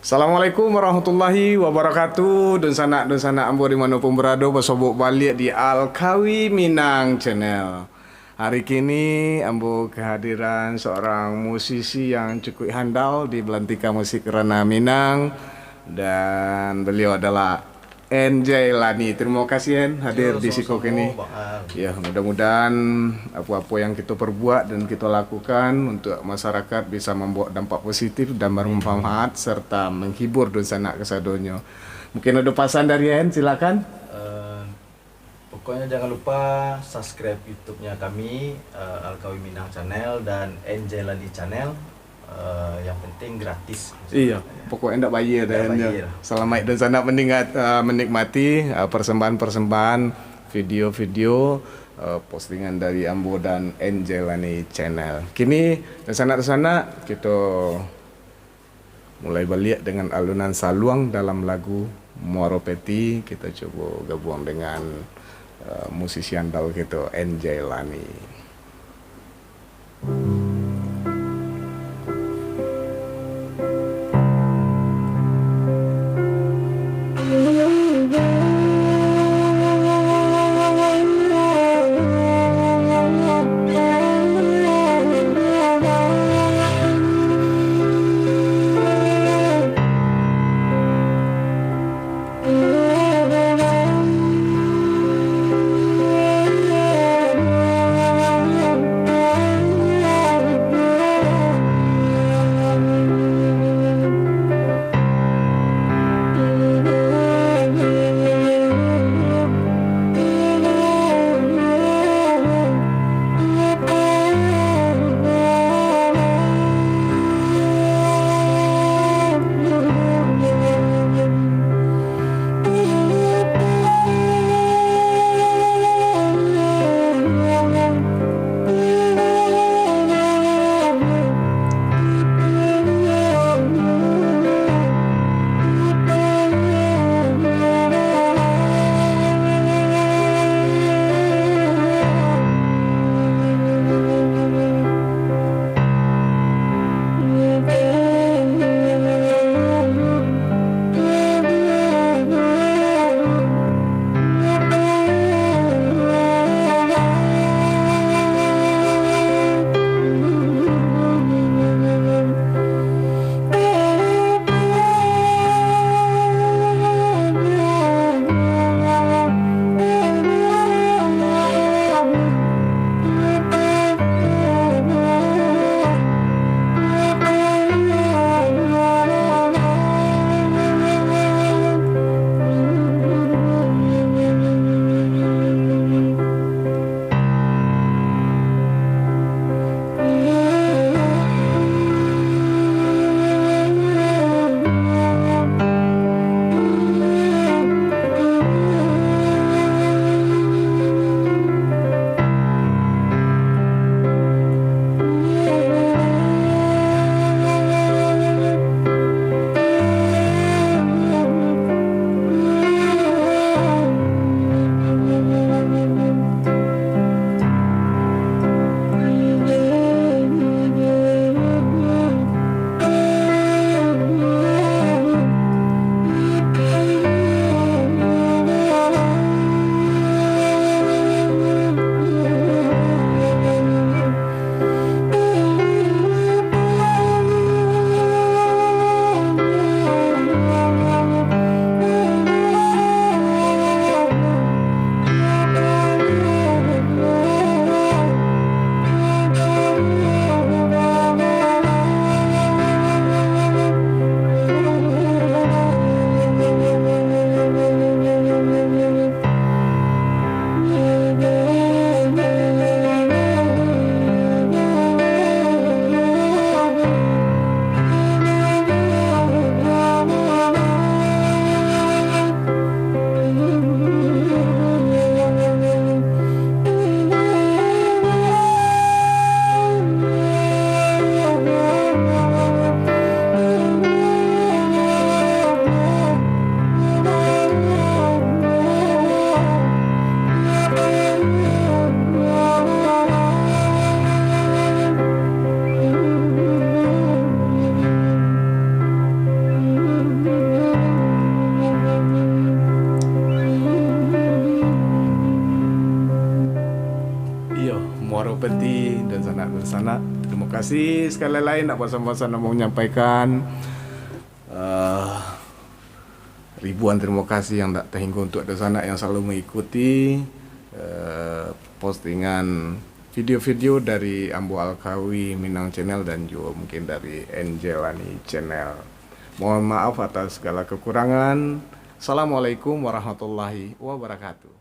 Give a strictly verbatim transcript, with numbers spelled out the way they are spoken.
Assalamualaikum warahmatullahi wabarakatuh. Dunsanak-dunsanak ambo di mano pun barado, basobok baliak di Alkawi Minang Channel. Hari kini ambo kehadiran seorang musisi yang cukuik handal di belantika musik Ranah Minang, dan beliau adalah N Jailani. Terima kasih, N, hadir Yo, di siko sama-sama, kini. Bang Al. Ya, mudah-mudahan apa-apa yang kita perbuat dan kita lakukan untuk masyarakat bisa membawa dampak positif dan bermanfaat serta menghibur dunsanak kasadonyo. Mungkin ada pasan dari N, silakan. Eh, pokoknya jangan lupa subscribe YouTube-nya kami, eh, Alkawi Minang Channel dan N Jailani Channel. Eh, yang penting gratis. Iya, pokoknya ndak bayar. Ndak dah, bayar. Selamat dunsanak meningkat, eh, menikmati, eh, persembahan-persembahan video-video, eh, postingan dari ambo dan N Jailani Channel. Kini, dunsanak-dunsanak, kita mulai baliak dengan alunan saluang dalam lagu Muaro Peti. Kita cubo gabuang dengan, eh, musisi andal kita, N Jailani. Muaro Peti, dunsanak-dunsanak. Terima kasih sekali lain, ndak bosan-bosan ambo menyampaikan, eh, ribuan terima kasih yang tak terhingga untuk dunsanak yang selalu mengikuti, eh, postingan video-video dari ambo Alkawi Minang Channel dan juga mungkin dari Angelani Channel. Mohon maaf atas segala kekurangan. Assalamualaikum warahmatullahi wabarakatuh.